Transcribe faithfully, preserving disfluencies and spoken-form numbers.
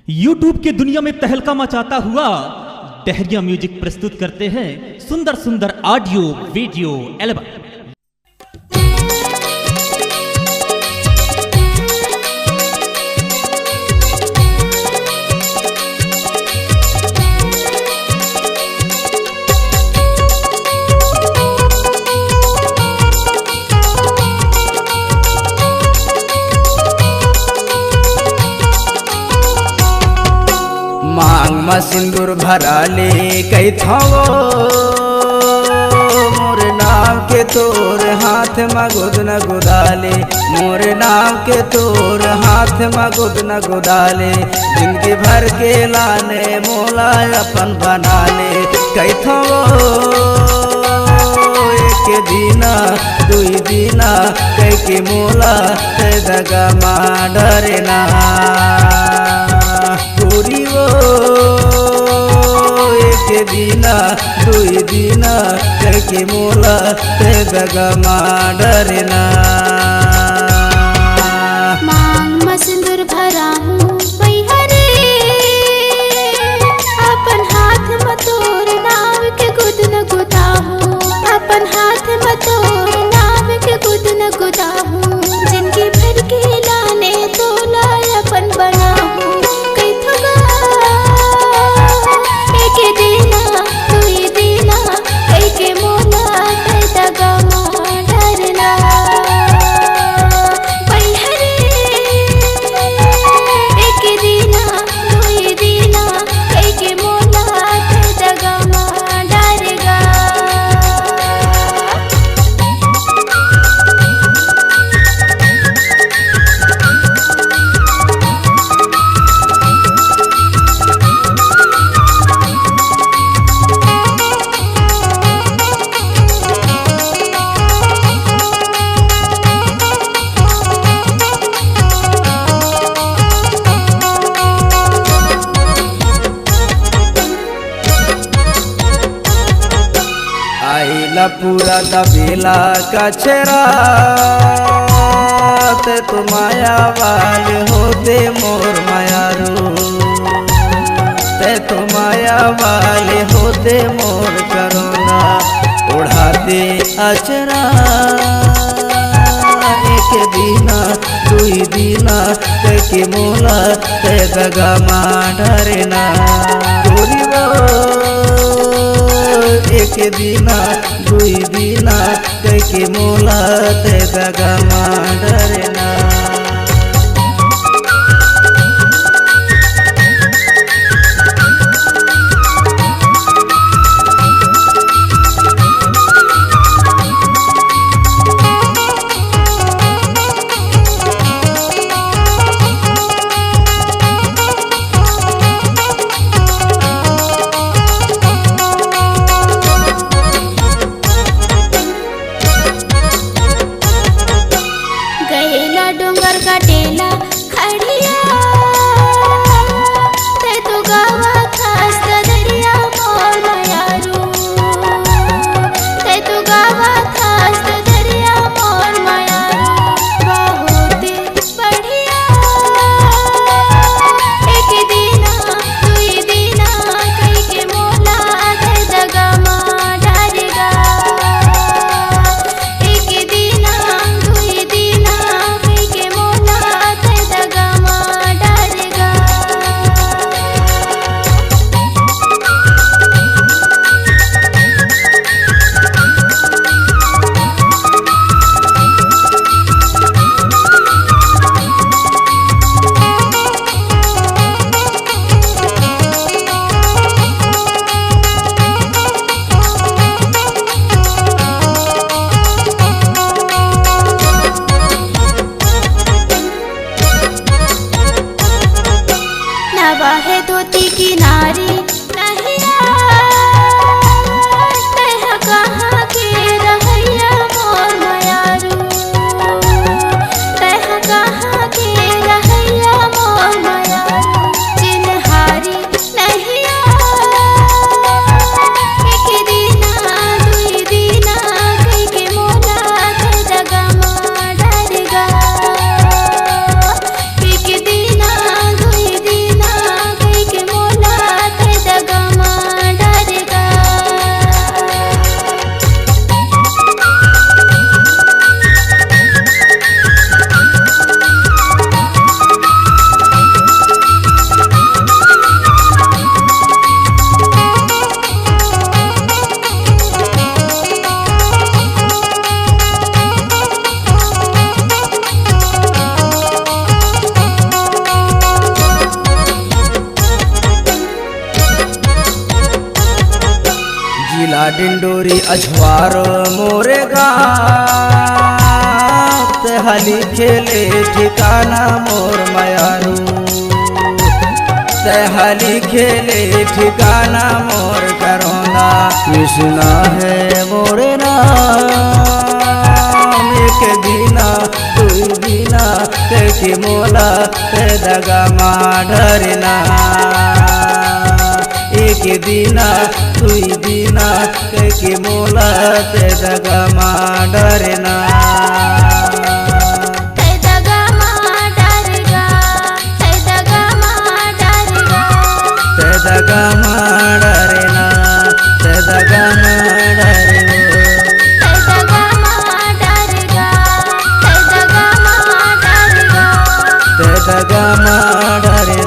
YouTube के दुनिया में तहलका मचाता हुआ डहरिया म्यूजिक प्रस्तुत करते हैं सुंदर सुंदर ऑडियो वीडियो एल्बम। मांग म सिंदूर भरा ले कहिथंव, मोर नाम के तोर हाथ म गोदना गोदा ले, मोर नाम के तोर हाथ म गोदना गोदा ले, जिंदगी भर के लाने मोला अपन बना ले कहिथंव। एक दिना दुई दिना कहिके मोला ते दगा मा डरे ना। गोरी वो एक दिना दुई दिना कहिके मोला ते दगा मा डरे ना। मांग म सिंदूर भरा हूँ पइहा रे, अपन हाथ म तोर नाव के गुदन गुदा हूँ, अपन हाथ म तोर नाव के गुदन गुदा हूँ, जिंदगी भर के लाने तोला अपन बना हूँ। कहिथंव गा एक दिना दुई दिना कहिके मोला ते दगा मा डरे ना। पइहा रे एक दिना दुई दिना कहिके मोला ते दगा मा डरे गा। आइला पूरा तबेला कचरा, ते तो माया वाले होते मोर मायारू, ते तो माया वाले होते मोर करोना, ओढ़ाते अचरा। एक दिना दुई दिना कहिके मोला ते दगा मा डरे ना। गोरी वो एक दिना दुई दिना कहिके मोला ते दगा मा डरे ना। गएला डोंगर काटेला खड़िया, ते तो गावा खास दरिया मोर मयारू, ते तो गावा खास दरिया मोर मयारू। बहुत बढ़िया। एक दिना, दुई दिना, कहिके मोला ते दगा मा डारे गा। एक दिना, दुई दिना, कहिके मोला ते दगा मा डारे गा। नवा हे धोती किनारी नहिया, तेहा कहाँ के रहइया मोर मयारू, तेहा कहाँ के रहइया मोर मयारू, चिन्हारी नहिया। एक दिना, दुई दिना, कहिके मोला ते दगा मा डारे गा। एक दिना, दुई दिना, डिंडोरी अझवार मोरे गाँव, तेहा लिखे ले ठिकाना मोर मयारू, तेहा लिखे ले ठिकाना मोर करोना। कृष्णा हे मोरे नाम, एक बिना दुई बिना कहिके मोला ते दगा मा डरना। एक बिना दुई बिना कहिके मोला ते दगा मा डरना। ते दगा मा डरगा, ते दगा मा डरगा। ते दगा मा डरना, ते दगा मा डरना। ते दगा मा डरगा, ते दगा मा डरगा। ते दगा मा डरना।